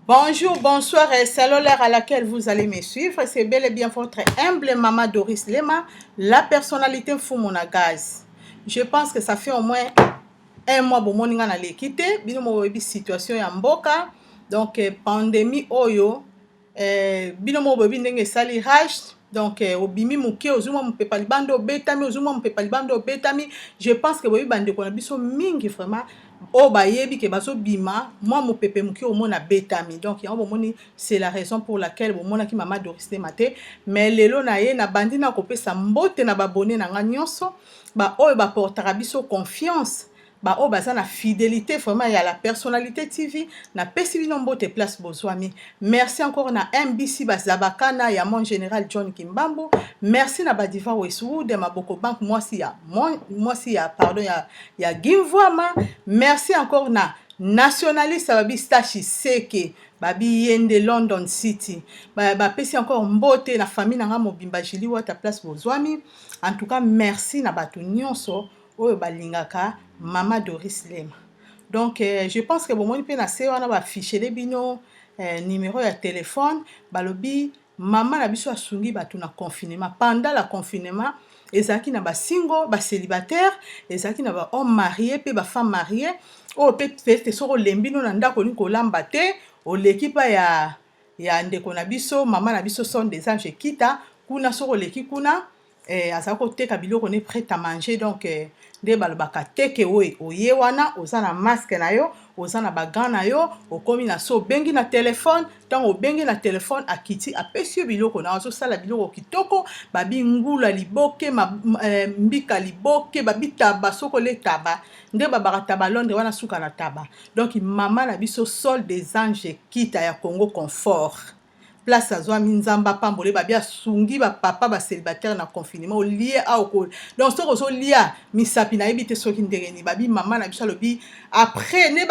Bonjour, bonsoir et salut, l'heure à laquelle vous allez me suivre. C'est bel et bien votre humble maman Doris Lema, la personnalité Fumuna Gaz. Je pense que ça fait au moins un mois bomoni nga naleki te. Bino moyebi situation ya mboka, donc pandémie oyo, bino moko boyebi ndenge esali rage. Donc obimi moke, ozwi mwa mopepa libanda, obetami, ozwi mwa mopepa libanda, obetami. Je pense que boyebi bandeko na biso mingi vraiment oyo bayebi ke bazobima mwa mopepe moke, omona betami. Donc yango bomoni, c'est la raison pour laquelle bomonaki mama Doris Lema te. Mais lelo na ye nabandi na kopesa mbote na babone na nga nyonso, baoyo baportaka biso confiance, baoyo baza na fidélité vraiment ya la personnalité TV. Napesi bino mbote place bozwami. Merci encore na MBC Bazabakana ya mon général John Kimbambu. Merci na Badiva Westwood Maboko Bank, mwasi ya mon, mwasi ya, pardon, ya Gimvwama. Merci encore na nationaliste babi Stashi Seke, babi yende London City. Bapesi encore mbote na famille na nga mobimba, Jili Wata, place bozwami. En tout cas, merci na bato nyonso oyo balingaka mama Doris Lema. Donc je pense que bomoni mpe na se wana bafichele bino numéro ya telefone. Balobi mama na biso asungi bato na confinement. Pendant la confinement, ezalaki na basingo, bacélibataire, ezalaki na bahomme marié mpe bafemme marié oyo mpe peut-être soki olembi no na ndako, olingi kolamba te, oleki mpa ya ndeko na biso, mama na biso Son des Anges Ekita kuna. Soki oleki kuna, azalaki koteka biloko ne prêt à manger. Donc nde balobaka teke oyo oye wana, oza na masque na yo, oza na bagants na yo, okomi na so, obengi na telefone. Ntango obengi na telefone, akiti, apesi yo biloko na, azosala biloko kitoko. Babi ngula liboke, mbika liboke, babi taba. Soki ole taba, nde babaka taba Londres wana, suka na taba. Donc mama na biso Sol des Anges Kita ya Congo Confort, place azwami, Nzambe apambole. Babi asungi bapapa bacélibataire na confinement. Olie awa, donc soki ozolia misapi, nayebi te soki ndenge nini. Babi mama na biso alobi après nde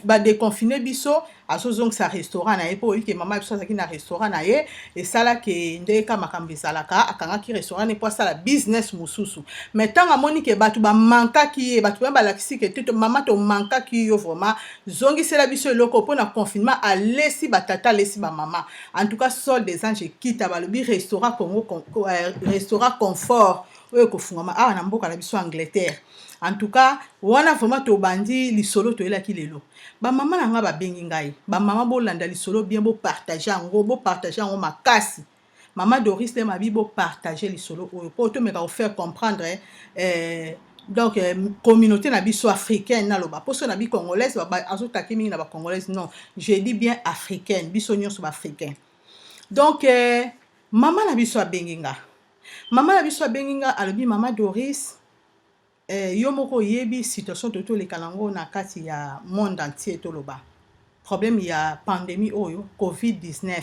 badéconfine biso, azozongisa restaurant na ye, mpo oyebi ke mama biso azalaki na restaurant na ye. Esalaki ndenge ka makambo ezalaka, akangaki restaurant ne mpo asala business mosusu. Mais ntango amoni ke bato bamankaki ye, bato baya balakisi ke te, mama, tomankaki yo vraiment, zongisela biso eloko mpo na confinement. Alesi batata, alesi bamama. En tout cas, Sol des Anges Ekita, balobi restaurant Congo, restaurant Confort oyo ekofungwama awa na mboka na biso Angleterre. En tout cas, wana vraiment tobandi lisolo toyelaki lelo. Bamama na nga babengi ngai, bamama bolanda lisolo bien, bopartage yango, bopartage yango makasi. Mama Doris Lema abi bopartage lisolo oyo mpo tomeka kofaire comprendre donc communauté na biso africaine. Naloba mposo na bi congolaise, azotaki mingi na bacongolaise. Non, je dis bien africaine, biso nyonso baafricain. Donc mama na biso abengi nga, mama na biso abengi nga, alobi: "Mama Doris, yo moko oyebi situation to toleka nango na kati ya monde entier. Toloba problème ya pandémie oyo COVID-19,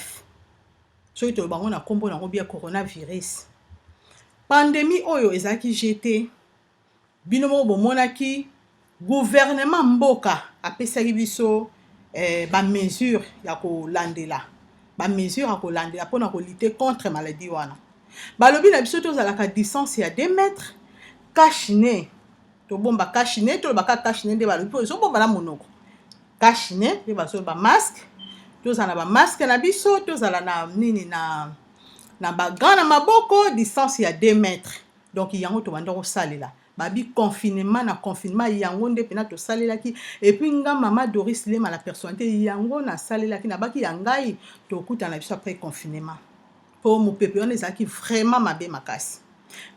soki toloba yango na nkombo nango bia coronavirus. Pandémie oyo ezalaki jete, bino moko bomonaki gouvernement mboka apesaki biso bamesure ya kolandela, bamesure ya kolandela mpona kolutter contre maladie wana. Balobi na biso tozalaka distance ya 2 mètres, cache-nez, tobomba cache-nez, tolobaka cache-nez nde balobi mpo ezobomba na monoko, cache-nez nde bazoloba, masque, tozala na bamasque na biso, tozala na nini, na bagants na maboko, distance ya 2 mètres. Donc yango tobanda kosalela." Babi confinement, na confinement yango nde mpena tosalelaki. Et puis nga mama Doris Lema la personnalité, yango nasalelaki, nabaki ya ngai tokutana biso après confinement, mpo mopepe wana ezalaki vraiment mabe makasi.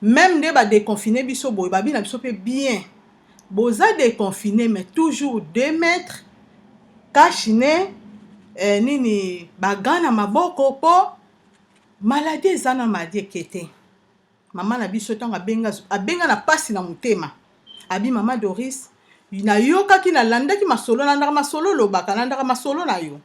Même nde badéconfine biso boye, babi na biso mpe bien, boza déconfiné, mais toujours 2 mètres, cache-nez, nini, bagants na maboko, mpo maladie eza na maladie eke te. Mama na biso ntango abenga, abenga na mpasi na motema, abi: "Mama Doris, nayokaki, nalandaki masolo, nalandaka masolo, olobaka, nalandaka masolo na yo.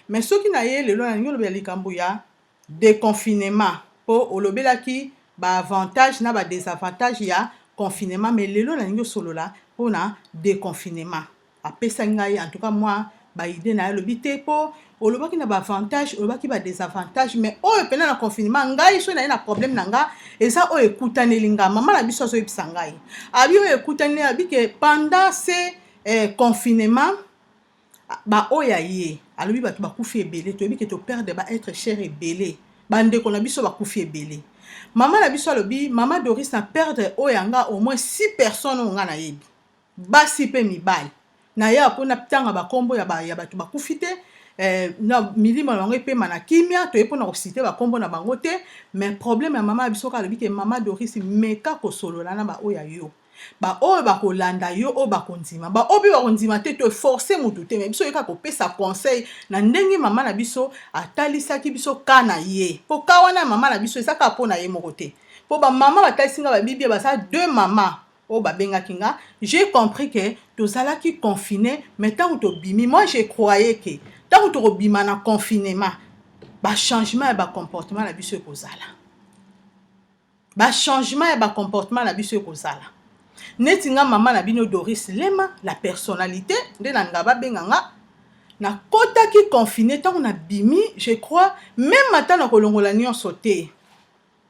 Mais soki na ye lelo, nalingi olobela likambo ya déconfinement, mpo olobelaki baavantage na badésavantage ya confinement. Mais lelo nalingi osolola mpona déconfinement." Apesaki ngai en tout cas mwa baidée na ye. Alobi te, mpo olobaki na baavantage, olobaki badésavantage, mais oyo mpena na confinement, ngai soki naye na problème na nga, eza oyo ekutaneli nga." Mama na biso azoyebisa ngai, abi oyo ekutaneli, abi ke pendant ce confinement, Baoyo ya ye, alobi bato bakufi ebele. Toyebi ke toperdre ba être cher ebele, bandeko na biso bakufi ebele. Mama na biso alobi: "Mama Doris, na perdre oyo ya nga au moins six personnes oyo nga nayebi, basi mpe mibali." Naya mpona ntanga bakombo ya bato bakufi te, na milimo na bango epema na kimia. Toye mpona kociter bakombo na bango te, mais problème ya mama ya biso kaka, alobi ke: "Mama Doris, meka kosolola na baoyo ya yo, baoyo bakolanda yo, oyo bakondima, baoyo mpe bakondima te. Toforce motu te, mais biso oyeka kopesa conseil na ndenge mama na biso atalisaki biso ka na ye." Mpo ka wana ya mama na biso eza kaka mpo na ye moko te, mpo bamama batalisi nga babibie, baza deux mama oyo babengaki nga. J'ai compris ke tozalaki confiné, mais ntango tobimi, moi je croyais ke ntango tokobima na confinement, bachangement ya bacomportement na biso ekozala, bachangement ya bacomportement na biso ekozala. Neti nga, mama na bino Doris Lema, la personnalité, nde na nga babenga nga, nakɔtaki confiné. Ntango nabimi, je crois même ata na kolongola nyonso te,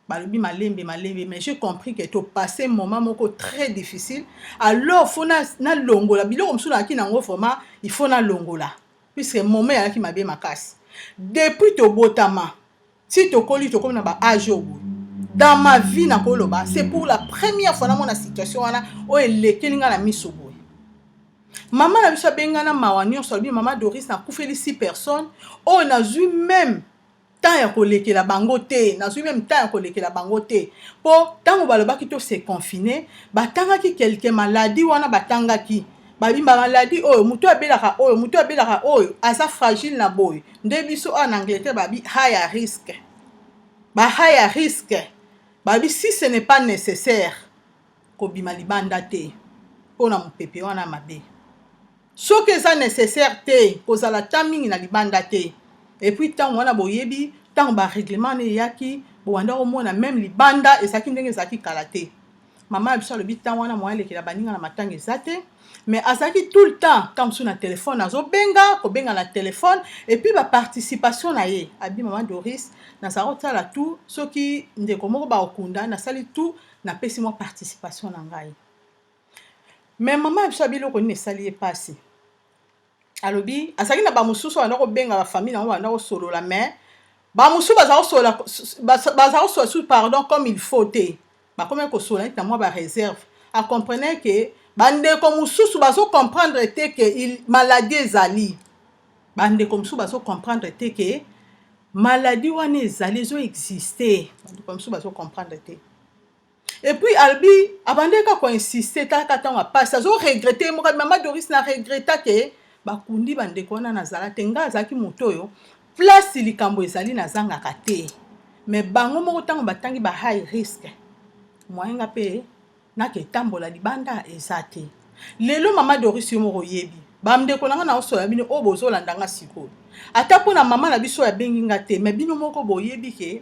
balobi malembe malembe, mais j'ai compris que topasse moment moko très difficile. Alors faut nalongola biloko mosusu nayaki nango. Vraiment, il faut nalongola, puisque moment eyalaki mabe makasi. Depuis tobotama ti tokoli, tokomi na baage oyo boye, dans ma vie, nakoloba, c'est pour la première fois namona situation wana oyo elekeli nga na miso boye. Mama na biso abenga na mawa nyonso, alobi: "Mama Doris, nakufeli six personnes oyo nazwi même temps ya kolekela bango te, nazwi même temps ya kolekela bango te." Mpo ntango balobaki tose confiner, batangaki quelque maladie wana, batangaki babi bamaladie oyo moto abelaka, oyo moto abelaka, oyo aza fragile na boye. Nde biso awa na Angleterre babi high risk, ba high risk, babi si ce n'est pas nécessaire, kobima libanda te mpona mopepe wana mabe. Soki eza nécessaire te, kozala ta mingi na libanda te. Et puis ntango wana, boyebi, ntango barèglement wana eyaki, bowanda komona même libanda ezalaki ndenge ezalaki kala te. Mama ya biso alobi ntango wana moya alekela baninga na matanga eza te, mais azalaki tout le temps, ntango mosusu na telefone, azobenga, kobenga na telefone, et puis baparticipation na ye. Abi: "Mama Doris, nazala kotala tout, soki ndeko moko bakokunda, nasali tout, napesi mwa participation na ngai." Mais mama ya biso abi eloko nini esali ye mpasi? Alobi azalaki na bamosusu banda kobenga, bafamille nango banda kosolola, mais bamosusu baza kosolola su, pardon, comme il faut te. Bakomi kosolola neti na mwa baréserve. Acomprenait ke bandeko mosusu bazocomprendre te ke maladie ezali, bandeko mosusu bazocomprendre te ke maladie wana ezali, ezoexiste, bandeko mosusu bazocomprendre te. Et puis alobi abandeki kaka koinsiste. Talaka ntango apasi, azoregretter moko: "Mama Doris, na regretta ke bakundi bandeko wana, nazala te. Ngai azalaki moto oyo place likambo ezali nazangaka te, mais bango moko ntango batangi ba high risk, moyenga mpe naketambola libanda eza te." Lelo, mama Doris, yo moko oyebi, bandeko na nga na osola bino oyo bozolanda nga sikoyo, ata mpona mama na biso oyo abengi nga te, mais bino moko boyebi ke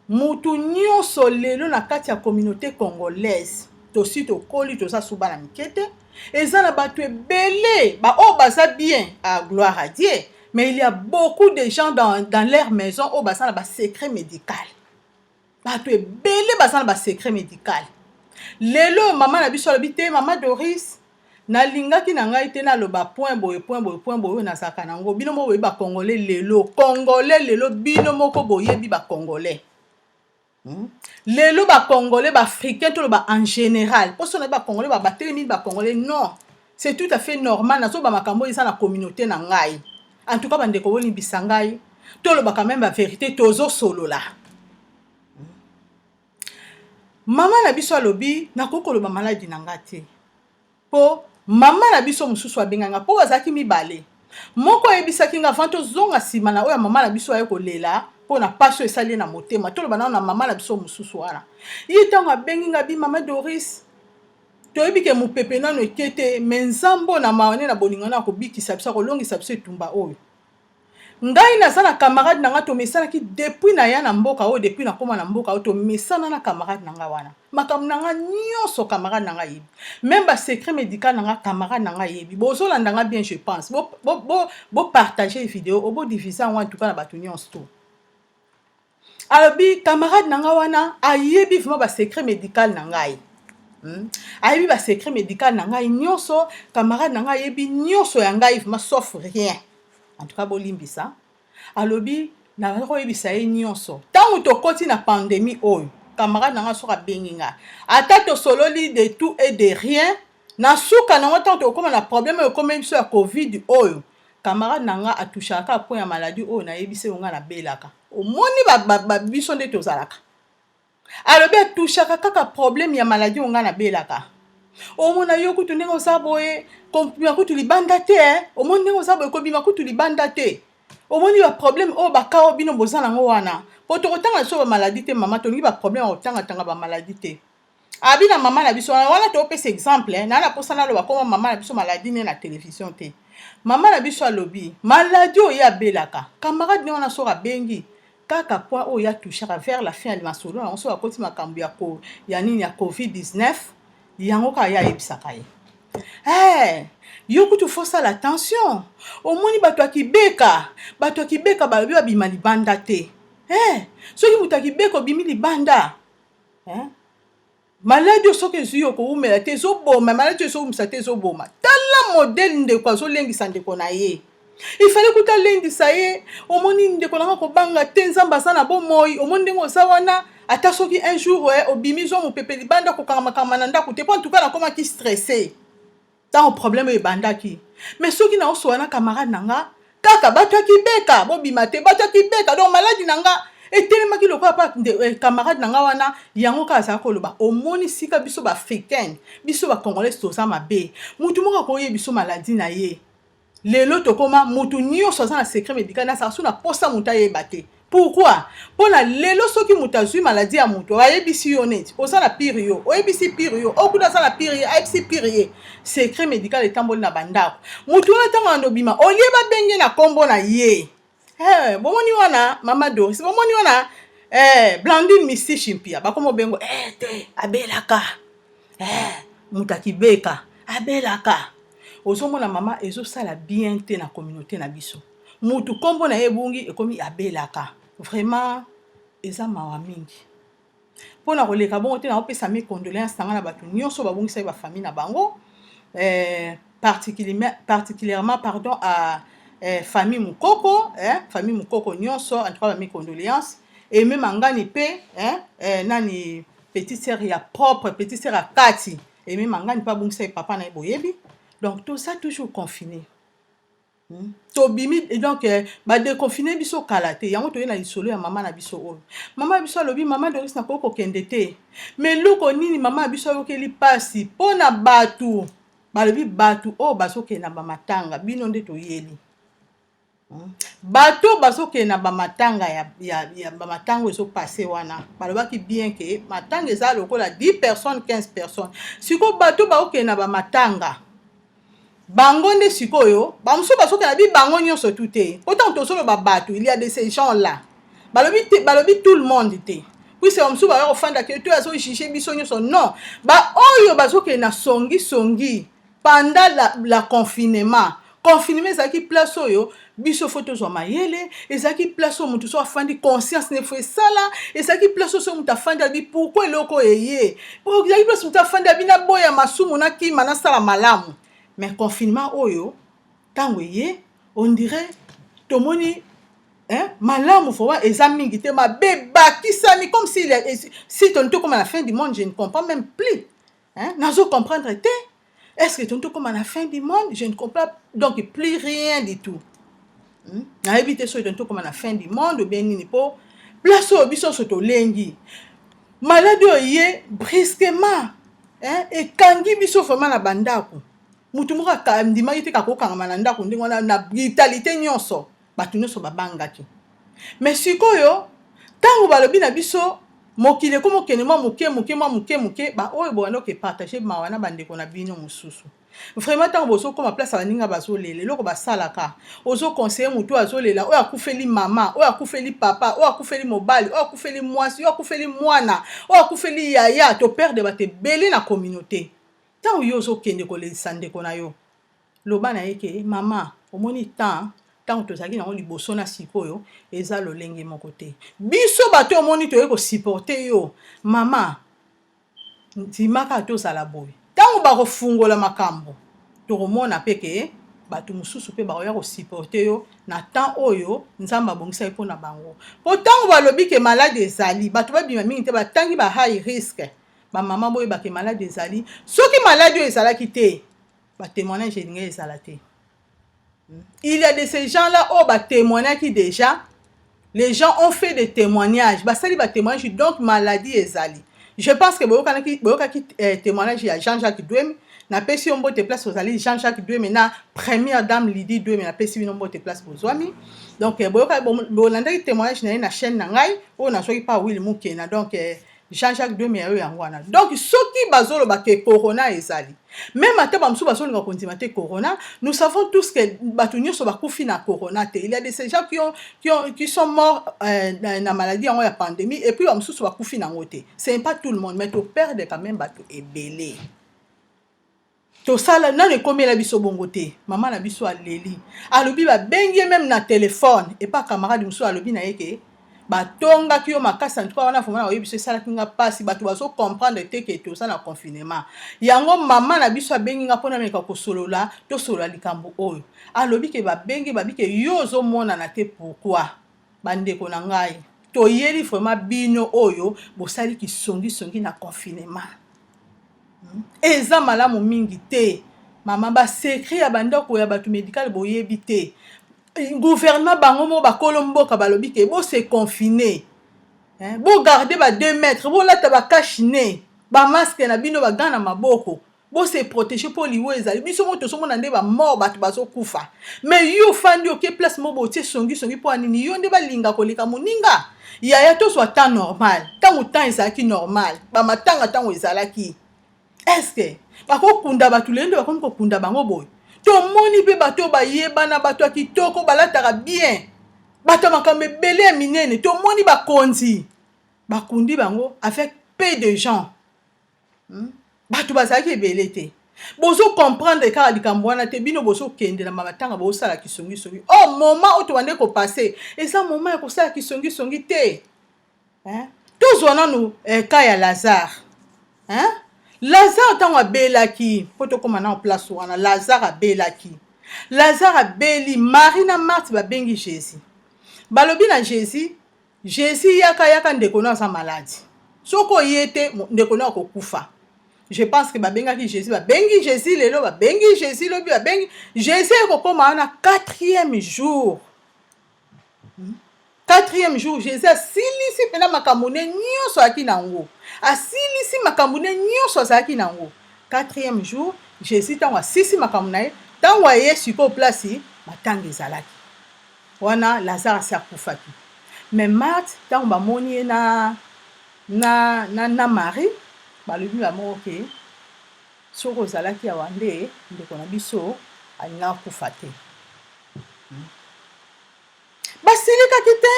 mutu nyonso lelo na kati ya communauté congolaise, tosi tokoli, toza su bana mike te. Eza na bato ebele baoyo baza bien, à gloire à Dieu, mais il y a beaucoup de gens dans leur maison oyo baza na basecret médical. Bato ebele baza na basecret médical. Lelo mama na biso alobi te: "Mama Doris, nalingaki na ngai te naloba point boye, point boye, point boye oyo nazalaka nango. Bino moko boyebi bacongolais lelo, congolais lelo, bino moko boyebi bacongolais Lelo bacongolais, baafricain, toloba en général, mpo so nayebi bacongolais batelemi bacongolais, non, c'est tout à fait normal. Nazoba makambo oyo eza na communauté na ngai. En tout cas, bandeko, bolimbisa ngai, toloba quand même bavérité, tozosolola." Mama na biso alobi: "Nakoki koloba maladie na nga te." Mpo mama na biso mosusu abengaki nga, mpo bazalaki mibale. Moko ayebisaki nga, avant tozonga nsima na oyo ya mama na biso aye kolela mpo na pasi oyo esali ye na motema, toloba nano na mama na biso mosusu wana. Ye ntango abengi nga, bi: "Mama Doris, toyebi ke mopepe nano eke te, mais Nzambe na mawa nde na bolingo na akobikisa biso, akolongisa biso etumba oyo. Ngai naza na camarade na nga, tomesanaki depuis naya na mboka oyo, depuis nakóma na mboka oyo, tomesana na camarade na nga wana. Makambo na nga nyonso, camarade na nga yebi, même basecret médical na nga, camarade na nga yebi. Bozolanda nga bien, je pense. Bopartage bo, bo video oyo, bodivise yango en tout cas na bato nyonso to." Alobi camarade na nga wana ayebi vraiment basecret médical na ngai. Ayebi basecret médical na ngai nyonso. Camarade na ngai ayebi nyonso ya ngai, vraiment, sauf rien. En tout cas, bolimbisa. Alobi nazali koyebisa ye nyonso. Ntango tokoti na pandémie oyo, camarade na ngai soki abengi ngai, ata tosololi de tout et de rien, na suka nango, ntango tokóma na problème oyo ekomeli biso ya Covid oyo, camarade na nga atouchaka kaka point ya maladie oyo nayebisi oyo ngai nabelaka. Omoni biso nde tozalaka. Alobi atouchaka kaka problème ya maladie oyo ngai nabelaka. Omona yo kutu ndenge oza boye, kobima kutu libanda te. Omoni ndenge oza boye, kobima kutu libanda te. Omoni baproblème oyo baka oyo bino boza nango wana, po tokotanga biso bamaladi te. Mama, tolingi baproblème ya kotangatanga bamaladi te. Abi na mama na biso wana, wana topesa exemple naa na mposa naloba koma mama na biso maladie ne na télévision te. Mama na biso alobi maladie oyo ye abelaka, camarade ne wana soki abengi, kaka point oyo atouchaka vers la fin ya masolo yango, soki akoti makambo ya nini, ya Covid-19 yango, kaka ye ayebisaka ye: "Hey, yo kutu fosala attention. Omoni bato ya kibeka, bato ya kibeka balobi babima libanda te. Hey, soki moto ya kibeka obimi libanda, eh? Maladie oyo soki ezwi yo, kowumela te, ezoboma. Maladie oyo ezowumisa te, ezoboma." Tala modèle ndeko azolengisa ndeko na ye. Ifale kuta alendisa ye: "Omoni, ndeko nanga, kobanga te, Nzambe aza na bomoi. Omoni ndenge oza wana, ata soki un jour obimi, zwa mopepe libanda, kokanga na ndako te." Mpo antuka nakomaki stressé ntango problème oyo ebandaki. Mais soki naosola na camarade na nga, kaka bato ya kibeka bobima te, bato ya kibeka. Donc maladie na nga etelemaki lokola pa camarade na nga wana, yango kaka azala koloba. Omoni sika biso baafricaine, biso bacongolais, toza mabe. Mutu moko akoyeba biso maladie na ye. Lelo tokóma mutu nyonso aza na secret médical, nasala so na posa moto ayeba te. Pourquoi? Mpona lelo soki moto azwi maladie ya moto, ayebisi yo neti oza na pire, yo oyebisi pire, yo oyo kuna aza na pire, ye ayebisi pire ye. Secret médical etamboli na bandako. Motu wana, ntango ando bima, olie babenge na nkombo na ye. Hey, bomoni wana mama Doris, bomoni wana Blandine Misi Mpia, bakoma obengo te abelaka moto akibeka abelaka. Ozomona, mama, ezosala bien te na communauté na biso. Mutu nkombo na ye ebungi, ekomi abelaka. Vraiment, eza mawa mingi. Mpona koleka bongo te, naopesa mes condoléances na ngai na bato nyonso babongisaki bafamille na bango, particulièrement, pardon, à famille Mokoko, famille Mokoko nyonso. En tout cas, bame condoléances. Et même angani mpe nani, petite sœur ya propre, petite sœur ya kati, et même angani mpe abongisaki papa na ye, boyebi. Donc toza toujours confiné. Tobimi, donc badéconfiner biso kala te. Yango toye na lisolo ya mama na biso oyo. Mama na biso alobi: "Mama Doris, nakoki kokende te." Mais eloko nini mama na biso ayokeli mpasi mpo na bato? Balobi bato oyo bazokende na bamatanga, bino nde toyeli. Bato bazokende na bamatanga ya bamatanga ezopase wana, balobaki bien ke matanga eza lokola 10 personnes, 15 personnes. Sikoyo bato baokende na bamatanga, bango nde sikoyo bamosusu bazokende bi bango nyonso tu te. Po ntango tozoloba bato, il y a de ces gens là balobi te, balobi tout le monde te, puisque bamosusu baya kofanda ke to azojuger biso nyonso. Non, baoyo bazokende na songisongi pendant la confinement. Confinement ezalaki place oyo biso faut tozwa mayele, ezalaki place oyo moto so afandi, conscience ne faut esala, ezalaki place oyo so moto afandi abi: "Pourquoi eloko eye?" Ezalaki place moto afandi abi: "Naboya masumu, nakima, nasala malamu." Mais confinement oyo, ntango eye, on dirait tomoni, hein, malamu vraiment eza mingi te, mabe bakisami, comme si toni tokóma na fin du monde. Je ne comprends même plus, hein? Nazo comprendre te. Est ce que toni tokóma na fin du monde? Je ne comprends donc plus rien du tout. Nayebi te soki toni tokóma na fin du monde ou bien nini. Mpo place oyo biso nyonso tolengi, maladie oyo ye brusquement, hein? Ekangi biso vraiment na bandako. Mutu moko andimaki te kakokangama na ndako ndenge wana na brutalité nyonso. Bato nyonso babangaki. Mais sikoyo, ntango balobi na biso mokili ekómi okende mwa moke moke, mwa moke moke, baoyo bobanda okepartager mawa na bandeko na bino mosusu, vraiment, ntango bozokóma place ya baninga bazolela, eloko basalaka, ozoconseiller motu oyo azolela, oyo akufeli mama, oyo akufeli papa, oyo akufeli mobali, oyo akufeli mwasi, oyo akufeli mwana, oyo akufeli yaya. Toperdre bato ebele na communauté. Ntango yo ozokende kolelisa ndeko na yo, loba na ye ke: "Mama, omoni temps, ntango tozalaki nango liboso na sikoyo eza lolenge moko te. Biso bato omoni toye kosupporter yo, mama." Ndima kaka tozala boye. Ntango bakofungola makambo, tokomona mpe ke bato mosusu mpe bakoya kosupporter yo na temps oyo Nzambe abongisaki mpo na bango. Mpo ntango balobi ke maladi ezali, bato babima mingi te, batangi ba high risk. Bamama, boyeba ke maladi ezali. Soki maladi oyo ezalaki te, batémoignage elingi ezala te. Il y a de ces gens là oyo batémoignaki déjà. Les gens ont fait des témoignages, basali batémoignage, donc maladie ezali. Je pense que boyokaki, boyokaki témoignage ya Jean-Jacques Dweme. Napesi yo mbote place ozali, Jean-Jacques Dweme na première dame Lydie Dweme. Napesi bino mbote place bozwami. Donc boyokaki, bolandaki témoignage na ye na chaîne na ngai oyo nazwaki pa Willi Mukena. Donc Jean-Jacques Dweme ya oyo yango wana. Donc soki bazoloba ke corona ezali, même ata bamosusu bazolinga kondima te corona, nous savons tous que bato nyonso bakufi na corona te. Il y a de ces gens qui sont morts na maladie yango ya pandémie, et puis bamosusu bakufi nango te. C'est pas tout le monde, mais toperdre quand même bato ebele. Tosala nano ekomela biso bongo te. Mama na biso aleli, alobi babengi ye même na telefone epa camarade mosusu, alobi na ye ke batongaki yo makasi. En tout cas, wana vraiment na oyebi biso esalaki nga mpasi. Bato bazocomprendre te ke toza na confinement yango. Mama na biso abengi nga mpona meka kosolola, tosolola likambo oyo. Alobi ke babengi, babi ke yo ozomonana te. Pourquoi? Bandeko na ngai, toyeli vraiment bino oyo bosali kisongisongi na confinement, eza malamu mingi te. Mama, basecret ya bandako ya bato médical boyebi te. Gouvernement bango moko, bakolo mboka, balobi ke bose confiner, bogarder ba 2 mètres, bolata bacache-nez, bamasque na bino, bagants na maboko, bose protéger mpo liwa ezali. Biso moko tozomona nde bamort, bato bazokufa, mais yo ofandi, oke place moko, botie songisongi mpo ya nini? Yo nde balinga koleka moninga. Yaya, tozwa temps normal. Ntango temps ezalaki normal, bamatanga ntango ezalaki, est-ce bakokunda bato? Lelo nde bakomi kokunda bango boye. Tomoni mpe bato oyo bayebana, bato ya kitoko, balataka bien, bato ya makambo ebele ya minene. Tomoni bakonzi, bakundi bango avec peu de gens, Bato bazalaki ebele te. Bozocomprendre kaka likambo wana te. Bino bozokende na matanga, bozosala kisongisongi. O moment oyo tobande kopasser eza moment ya kosala kisongisongi te, hein? Tozwa nanu cas ya Lazare, hein? Lazare ntango abelaki, mpo tokóma na place wana, Lazare abelaki, Lazare abeli. Marie na Marthe babengi Jésus, balobi na Jésus: "Jésus, yaka, yaka, ndeko no aza malade. Soki oye te, ndeko no akokufa." Je pense que babengaki Jésus, babengi Jésus lelo, babengi Jésus lobi, babengi Jésus. Ekokóma wana quatrième jour. Quatrième jour, Jésus asilisi mpena makambo ne nyonso azalaki nango, asilisi makambo ne nyonso azalaki nango. Quatrième jour, Jésus ntango asilisi makambo na ye, ntango aye sikoyo place matanga ezalaki wana, Lazare asi akufaki. Mais Marthe, ntango bamoni ye na Marie, balobi bamoko ke soki ozalaki awa nde ndeko na biso alingaka kufa te. Basilikaki te,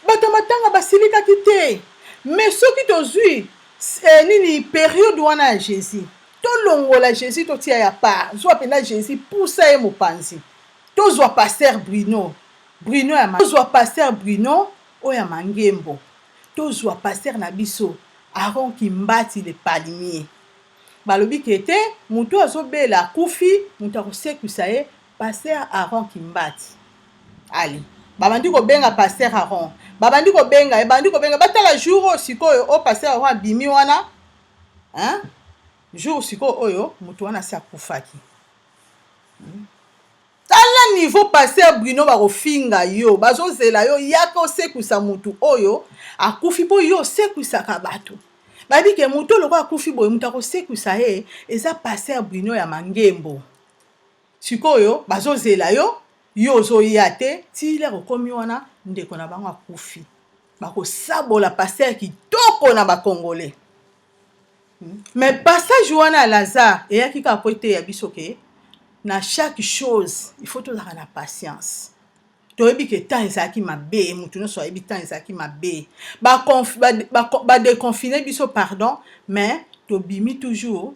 bato ya matanga basilikaki te. Mais soki tozwi nini, période wana ya Jésus, tolongola Jésus, totia ya part, zwa mpenza Jésus, pusa ye mopanzi, tozwa pasteur Bruno, Bruno ya, tozwa pasteur Bruno oyo ya Mangembo, tozwa pasteur na biso Aron Kimbati le Palmier. Balobi ke te, motu azobela, akufi, moto akosekwisa ye pasteur Aron Kimbati. Ali babandi kobenga pasteur Aron, babandi kobenga ye, babandi kobenga, batala jour oyo sikoyo oyo pasteur Aron abimi wana, hein? Jour sikoyo oyo motu wana asi akufaki. Tala niveau pasteur Bruno bakofinga yo, bazozela yo, yaka osekwisa motu oyo akufi, mpo yo osekwisaka bato. Bayebi ke motu oyo lokola akufi boye, moto akosekwisa ye eza pasteur Bruno ya Mangembo. Sikoyo bazozela yo, yo ozoya te. Ti l'heure okomi wana, ndeko na bango akufi. Bakosabola pasteur kitoko na bacongolais. Mais passage wana ya Lazare eyaki kaka po eteya biso ke na chaque chose il faut tozalaka na patience. Toyebi ke temps ezalaki mabe, motu nyonso ayebi temps ezalaki mabe, badéconfiner biso, pardon, mais tobimi toujours,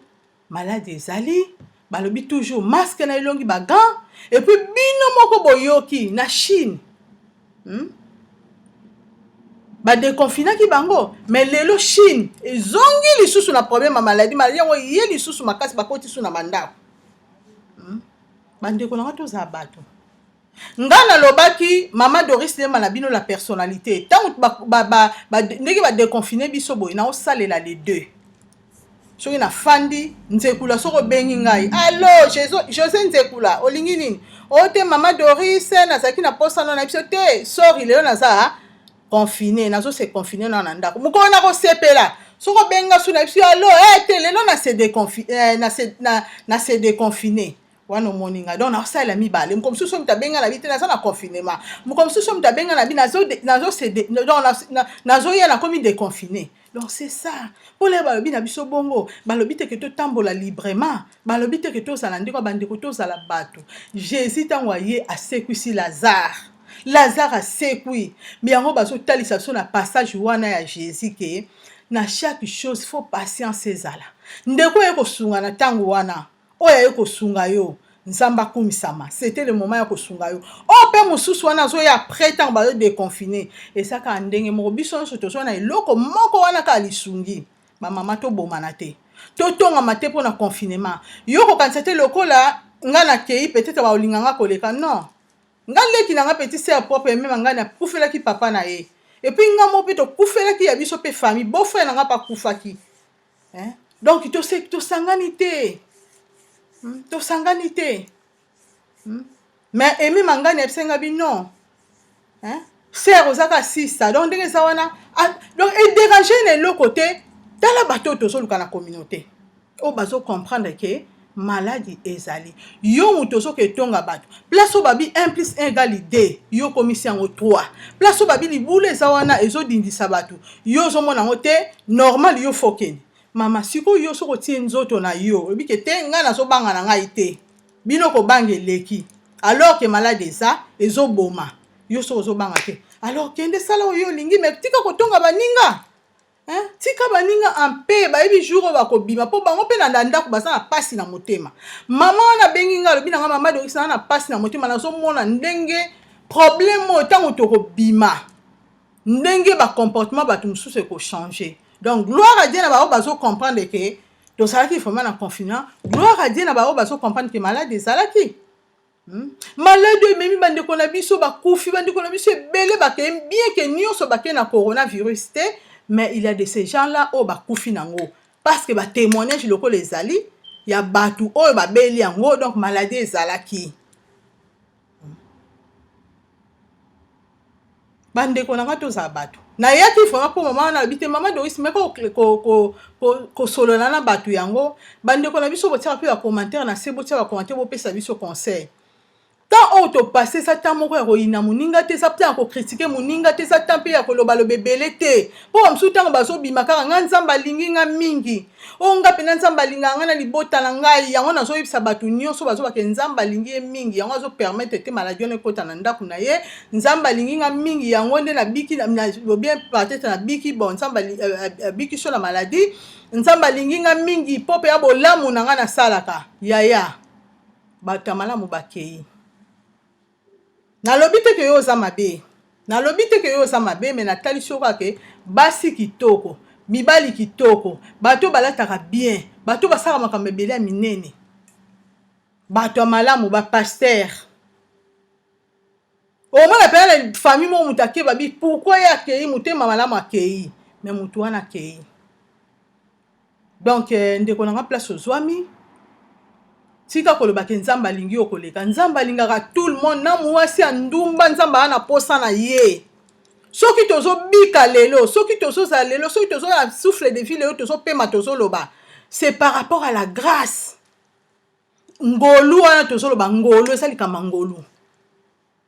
maladi ezali. Balobi toujours masque na elongi, bagants. Et puis bino moko boyoki na Chine, Ba deconfinaki bango mais lelo Chine ezongi lisusu na problème ya maladie, maladie yango eye lisusu makasi, bakoti su na bandako. Bandeko na nga, tozala bato. Nga nalobaki, mama Doris Lema na bino, la personnalité, ntango ndenge badeconfine biso boye, naosalela les deux. Soki nafandi Nzekula, soki obengi ngai: "Allo, José Nzekula, olingi nini?" "O te, mama Doris, nazalaki na posano na biso te. Sorry, lelo naza confiné, nazose confine na ndako." Mokolo nakosepela soki obenga su na biso: "Allo, eh, te, lelo na se déconfiné." Wana omoni ngai, donc nakosalela mibale. Moko mosusu moto abenga na bi te, naza na confinement. Moko mosusu moto abenga na bi, nazoya, nakomi déconfiné. Donc c'est ça. Mpona balobi na biso bongo, balobi te ke totambola librement, balobi te ke tozala ndeko. Bandeko, tozala bato. Jésus, ntango aye, asekwisi Lazare. Lazare asekwi. Me yango bazotalisa biso na passage wana ya Jésus ke na chaque chose faut patience ezala. Ndeko oye kosunga na ntango wana, oyo aye kosunga yo, Nzambe akumisama, c'était le moment ya kosunga yo. Oyo mpe mosusu wana azoya après, ntango bazodéconfine, eza kaka ndenge moko. Biso nyonso tozwa na eloko moko wana, kaka lisungi. Bamama, tobomana te, totongama te mpo na confinement. Yo kokanisa te lokola nga nakei, peut-être baolinga nga koleka. Non, nga leki na nga, petit sœur propre, emema ngai, nakufelaki papa na ye. Et puis nga mo mpe tokufelaki ya biso mpe famille, beau-frère na nga mpe akufaki, hein? Donc tosangani te, Tosangani te, Mais emema ngai na yebisenga bi non, hein? Sœur, ozaka sista. Donc ndenge eza wana, donc edérange na eloko te. Tala bato oyo tozoluka na communauté, oyo bazocomprendre ke maladie ezali. Yo moto ozoka etonga bato, place oyo babi 1 plus 1 égale 2, yo okomisi yango 3. Place oyo babi libulu eza wana, ezodindisa bato, yo ozomona yango te normal. Yo fokende mama. Sikoyo yo soki otie nzoto na yo, oyebi ke te, ngai nazobanga na ngai te, bino kobanga eleki, alors ke maladie eza, ezoboma. Yo soki ozobanga te, alors kende, sala oyo olingi, mais tika kotonga baninga, hein? Tika baninga mpe bayebi jour oyo bakobima, mpo bango mpe na ndako baza na mpasi na motema. Mama wana abengi nga, alobi na nga: "Mama Dorisi, na mpasi na motema, nazomona ndenge problème oyo, ntango tokobima, ndenge bacomportement bato mosusu ekochange." Donc gloire à Dieu na bango bazocomprendre ke tozalaki vraiment na confinement. Gloire à Dieu na bango bazocomprendre ke maladie ezalaki, Maladie oyo ememi bandeko na biso bakufi, bandeko na biso ebele bakei, bien ke nyonso bakei na coronavirus te, mais il y a de ces gens là oyo bakufi nango, parce que batémoignage lokola ezali ya bato oyo babeli yango. Donc maladie ezalaki. Bandeko na nga, tozala bato. Nayaki vraiment mpo mama wana alobi te: "Mama Doris, meka kosolola na bato yango." Bandeko na biso, botiaka mpe bacommentaire na se, botia bacommentaire, bopesa biso conseil. Temps oyo topase eza temps moko ya koyina moninga te, eza temps ya kocritiquer moninga te, eza temps mpe ya kolobaloba ebele te, mpo bamosusu ntango bazobima kaka: "Ngai Nzambe alingi nga mingi, oyo nga mpena Nzambe alingaka ngai na libota na ngai." Yango nazoyebisa bato nyonso bazobake: Nzambe alingi ye mingi, yango azopermettre te maladie wana ekota na ndako na ye. Nzambe alingi nga mingi, yango nde nabiki bien, peut-être nabiki. Bon, Nzambe abiki so na maladie. Nzambe alingi nga mingi mpo mpe ya bolamu na ngai nasalaka. Yaya, bato ya malamu bakei. Nalobi te ke yo oza mabe, nalobi te ke yo oza mabe, mais natalisi yo kaka ke basi kitoko, mibali kitoko, bato balataka bien, bato basalaka makambo ebele ya minene, bato ya malamu, bapasteur. Omona mpena na famille moko moto akei, babi pourquoi ye akei, motema malamu akei, mais motu wana akei. Donc ndeko na nga, place ozwami, tika koloba ke Nzambe alingi yo koleka. Nzambe alingaka tout le monde, na mwasi ya ndumba Nzambe aza na posa na ye. Soki tozobika lelo, soki tozozala lelo, soki tozozala souffle de vie lelo, tozopema, tozoloba, c'est par rapport à la grâce, ngolu wana tozoloba. Ngolu eza likambo, ngolu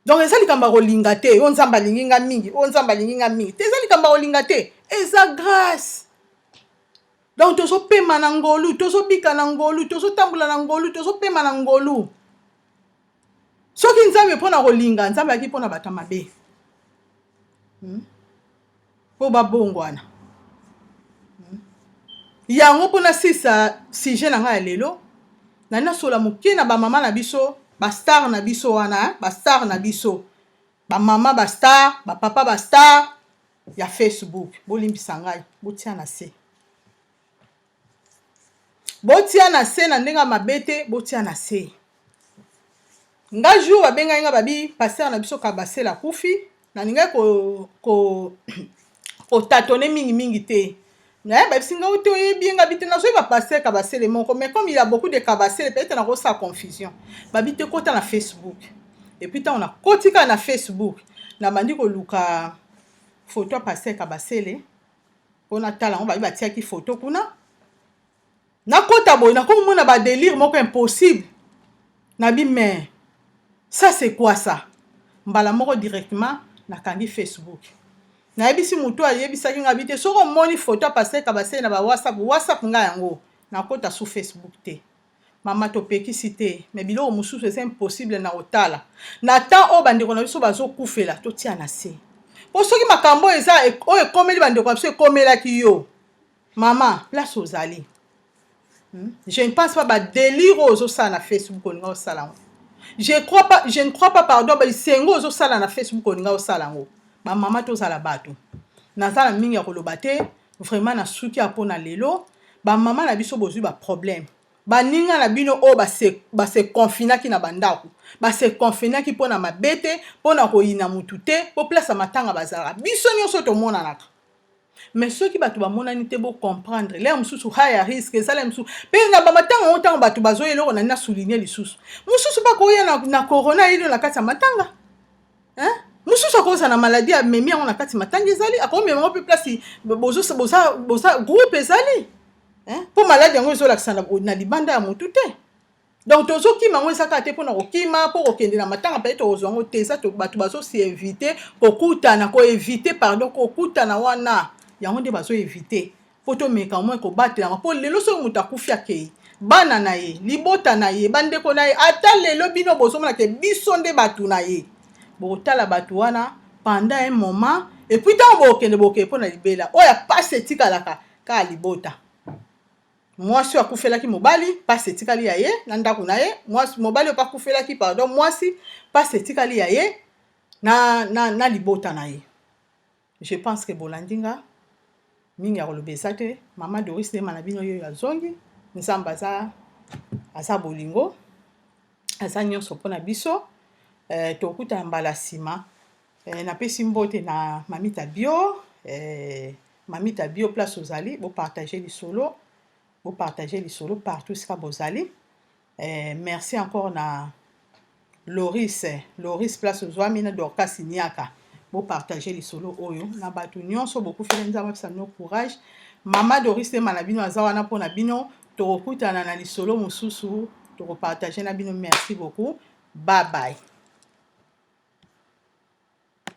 donc eza likambo ya kolinga te. Oyo Nzambe alingi nga mingi, oyo Nzambe alingi nga mingi te, eza likambo ya kolinga te, eza grâce. Donc tozopema na ngolu, tozobika na ngolu, tozotambola na ngolu, tozopema na ngolu. Soki Nzambe mpona kolinga, Nzambe ayaki mpona bato ya mabe, Mpo babongwana. Yango mpona sisa sujet na ngai ya lelo, nani nasola moke na bamama na biso, bastar na biso wana, bastar na biso, bamama bastar, bapapa bastar. ya Facebook. Bolimbisa ngai, botia na se, botia na se na ndenge ya mabe te, botia na se. Nga jour babengaki nga, babi pasteur na biso Kabasele akufi, nalingaki kotatone mingimingi te. Naye bayebisi nga te, oyebi ye? Nga bi te, nazoyeba pasteur Kabasele moko, mais comme il y a beaucoup de Kabasele, peut-être nakosala confusion. Babi te, kota na Facebook. Et puis ntango nakoti kaka na Facebook, nabandi koluka photo ya pasteur Kabasele mpo natala yango. Babi batiaki photo kuna. Nakota boye, nakomona badélire moko impossible. Nabi: "Mais ça, c'est quoi ça?" Mbala moko directement nakangi Facebook, nayebisi motu ayebisaki nga bi te, soki omoni photo ya pasteur Kabasele na bawhatsapp, WhatsApp ngai yango, nakota su Facebook te. Mama, topekisi te, mais biloko mosusu eza impossible na kotala na temps oyo bandeko na biso bazokufela. Totia na se, mpo soki makambo oyo eza oyo ekomeli bandeko na biso, ekomelaki yo, mama, place ozali, Je ne pense pas badélire oyo ozosala na Facebook olinga osala yango. Je crois pas, je ne crois pas, pardon, bisengo ozosala na Facebook olinga osala yango. Bamama, tozala bato. Naza na mingi ya koloba te, vraiment nasuki ya mpona lelo. Bamama na biso, bozwi baproblème. Baninga na bino oyo base confinaki na bandako, base confinaki mpo na mabe te, mpo na koyina mutu te, mpo place ya matanga bazalaka biso nyonso tomonanaka. Mais soki bato bamonani te, bocomprendre, l'heure mosusu ha ya risque ezala mosusu mpe na bamatanga yango. Ntango bato bazoya, eloko na nini asouligne lisusu, mosusu bakoya na corona yeli na kati ya matanga, hein? Mosusu akozala na maladie, amemi yango na kati matanga, ezali akomema yango mpe place boza groupe ezali, mpo maladie yango ezolakisa na libanda ya motu te. Donc tozokima yango, eza kaka te mpona kokima mpo kokende na matanga mpe tokozwa yango te. Eza bato bazosi éviter kokutana, koéviter, pardon, kokutana wana. Yango nde bazoéviter mpo tomeka mwa kobatelama, mpo lelo soki moto akufi, akei, bana na ye, libota na ye, bandeko na ye, ata lelo bino bozomona ke biso nde bato na ye, bokotala bato wana pendant un moment et puis ntango bokende, bokende mpo na libela. Oyo apasi etikalaka kaka libota. Mwasi oyo akufelaki mobali, mpasi etikali ya ye na ndako na ye. Mwasi, mobali oyo mpe akufelaki, pardon, mwasi, mpasi etikali ya ye na libota na ye. Je pense que bolandi nga. Mingi ya koloba eza te. Mama Doris Lema na bino oyo azongi. Nzambe aza bolingo, aza nyonso mpona biso. Tokutana mbala nsima. Napesi mbote na Mamita Bio, Mamita Bio, place ozali, bopartage lisolo, bopartage lisolo partout esika bozali. Merci encore na Loris, Loris, place ozwami, na Dorcas Niaka. Bopartage lisolo oyo na bato nyonso bokufeli. Nzambe apesa bino courage. Mama Doris Lema na bino aza wana mpona bino. Tokokutana na lisolo mosusu, tokopartage na bino. Merci beaucoup, bye bye.